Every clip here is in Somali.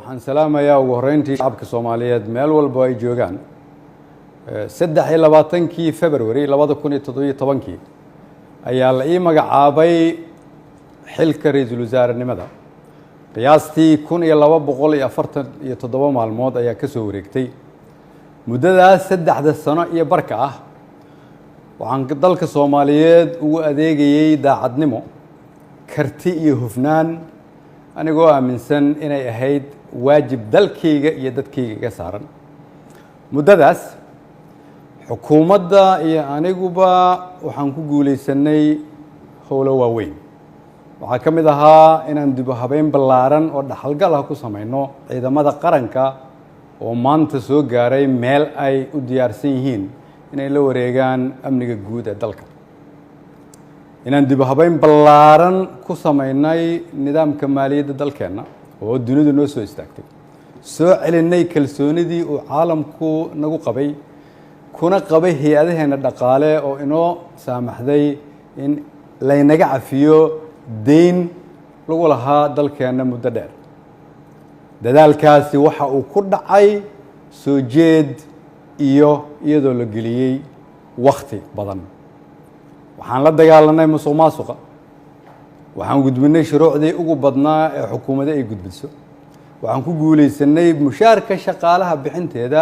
Waxaan salaamayaa ugu horreyntii shacabka Soomaaliyeed meel walbo ay joogaan. 23-kii February 2017-kii ayaa la ii magacaabay xilka ra-iisul wasaarenimada. Qiyaastii 1247 maalmood ayaa ka soo wareegtay. Muddadaas 3da sano iyo barka ah waxaan dalka Soomaaliyeed ugu adeegayey daacadnimo, karti iyo hufnaan, anigoo aaminsan inay ahayd waajib dalkayga iyo dadkayga iga saaran. Muddadaas xukuumadda iyo aniguba waxaan ku guulaysanay howlo waaweyn. Waxaa ka mid ahaa inaan dib u habeyn ballaaran oo dhaxalgal ah ku samayno ciidamada qaranka oo maanta soo gaaray meel ay u diyaarsan yihiin inay la wareegaan amniga guud ee dalka, inaan dib u habeyn ballaaran ku samaynay nidaamka maaliyadda dalkeenna oo dunidu noo soo istaagtay, soo celinay kalsoonidii uu caalamku nagu qabay kuna qabay hay-adaheenna dhaqaale oo inoo saamaxday in laynaga cafiyo deyn lagu lahaa dalkeenna muddo dheer. Dadaalkaasi waxa uu ku dhacay soo jeed iyo iyadoo la geliyey wakhti badan. Waxaan la dagaalanay musuq maasuqa, waxaan gudbinay shuruucdii ugu badnaa ee xukuumado ay gudbiso, waxaan ku guulaysanay mushaarka shaqaalaha bixinteeda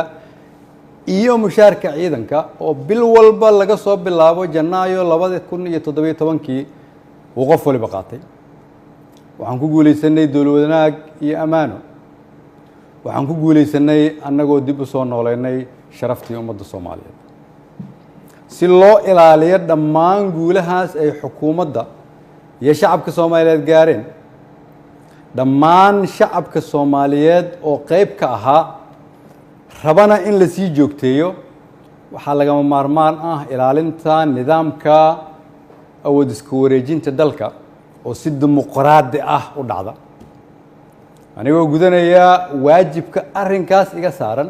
iyo mushaarka ciidanka oo bil walba laga soo bilaabo Janaayo 2017-kii uu qof waliba qaatay. Waxaan ku guulaysanay dowlad wanaag iyo ammaano. Waxaan ku guulaysanay annagoo dib u soo nooleynay sharaftii ummadda Soomaaliyeed. Si loo ilaaliyo dhammaan guulahaas ay xukuumadda iyo shacabka Soomaaliyeed gaareen, dhammaan shacabka Soomaaliyeed oo qeyb ka ahaa rabana in la sii joogteeyo, waxaa lagama maarmaan ah ilaalinta nidaamka awood isku wareejinta dalka oo si dimuqraadi ah u dhacda. Anigoo gudanaya waajibka arrinkaas iga saaran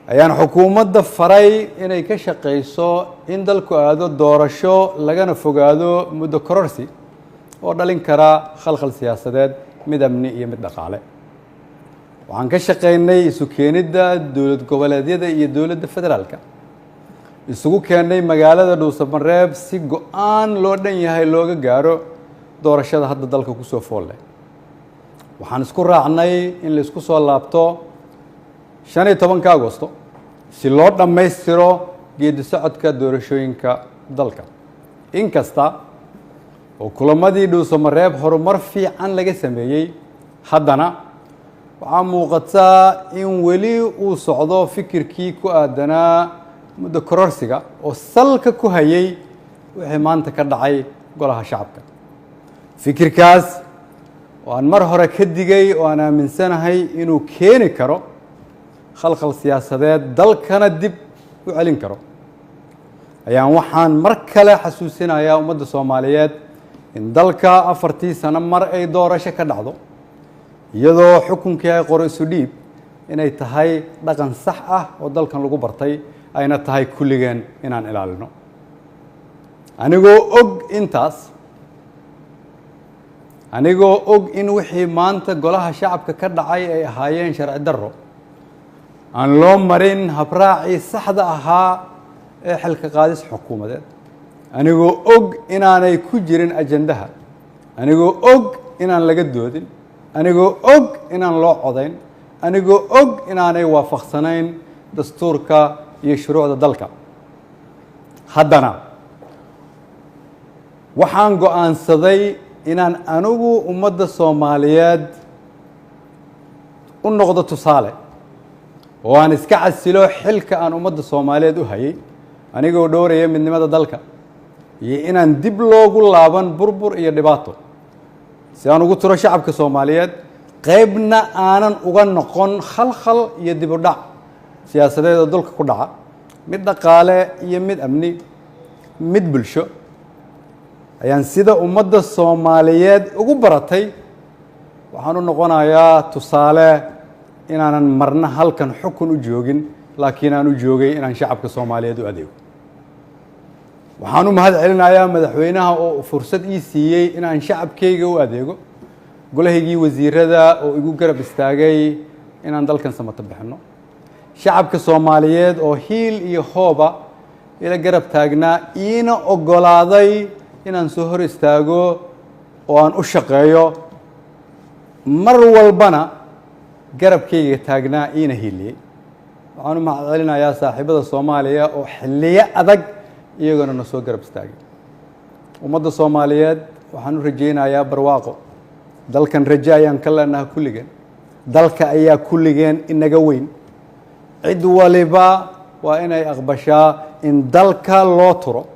ayaan xukuumadda faray inay ka shaqayso in dalku aado doorasho, lagana fogaado muddo kororsi oo dhalin kara khalkhal siyaasadeed, mid amni iyo mid dhaqaale. Waxaan ka shaqaynay isu keenidda dowlad goboleedyada iyo dowladda federaalka, isugu keennay magaalada Dhuusamareeb si go-aan loo dhan yahay looga gaaro doorashada hadda dalka kusoo fool leh. Waxaan isku raacnay in la isku soo laabto 15-ka Agosto si loo dhammaystiro geedi socodka doorashooyinka dalka. Inkasta oo kulamadii Dhuusamareeb horumar fiican laga sameeyey, haddana waxaa muuqataa in weli uu socdo fikirkii ku aadanaa muddo kororsiga oo salka ku hayay wixii maanta ka dhacay golaha shacabka. Fikirkaas oo aan mar hore ka digay oo aan aaminsanahay inuu keeni karo khalkhal siyaasadeed, dalkana dib u celin karo, ayaan waxaan mar kale xasuusinayaa ummadda Soomaaliyeed in dalka 4tii sano mar ay doorasho ka dhacdo, iyadoo xukunkii ay qoro isu dhiib inay tahay dhaqan sax ah oo dalkan lagu bartay, ayna tahay kulligeen inaan ilaalino. Anigoo og intaas, anigoo og in wixii maanta golaha shacabka ka dhacay ay ahaayeen sharci darro aan loo marin habraacii saxda ahaa ee xilka qaadis xukuumadeed, anigoo og inaanay ku jirin ajandaha, anigoo og inaan laga doodin, anigoo og inaan loo codayn, anigoo og inaanay waafaqsanayn dastuurka iyo shuruucda dalka, haddana waxaan go'aansaday inaan anigu ummadda Soomaaliyeed u noqdo tusaale oo aan iska casilo xilka aan ummadda Soomaaliyeed u hayay, anigoo dhowraya midnimada dalka iyo inaan dib loogu laaban burbur iyo dhibaato, si aan ugu turo shacabka Soomaaliyeed, qaybna aanan uga noqon khalkhal iyo dib u dhac siyaasadeed oo dalka ku dhaca, mid dhaqaale iyo mid amni, mid bulsho, ayaan sida ummadda Soomaaliyeed ugu baratay waxaan u noqonayaa tusaale inaanan marna halkan xukun u joogin, laakiin aan u joogay inaan shacabka Soomaaliyeed u adeego. Waxaan u mahad celinayaa madaxweynaha oo fursad ii siiyey inaan shacabkayga u adeego. Golahaygii wasiirada oo igu garab istaagay inaan dalkan samato bixinno, shacabka Soomaaliyeed oo hiil iyo hooba ila garab taagnaa, iina oggolaaday inaan soo hor istaago oo aan u shaqeeyo, mar walbana garabkayga taagnaa, iina hiiliyey. Waxaan u mahad celinayaa saaxiibada Soomaaliya oo xilliyo adag iyagona na soo garab istaagay. Ummadda Soomaaliyeed waxaan u rajaynayaa barwaaqo. Dalkan rajo ayaan ka leenaha kulligeen. Dalka ayaa kulligeen inaga weyn. Cid waliba waa inay aqbashaa in dalka loo turo.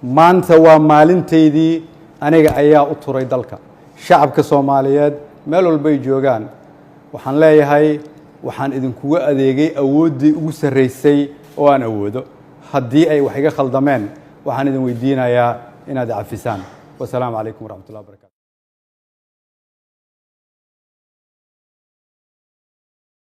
Maanta waa maalintaydii, aniga ayaa u turay dalka. Shacabka Soomaaliyeed meel walbay joogaan waxaan leeyahay, waxaan idinkuga adeegay awooddii ugu sarraysay oo aan awoodo. Haddii ay wax iga khaldameen, waxaan idin weydiinayaa inaad cafisaan. Wasalaamu calaykum waraxmat ullah barakatu.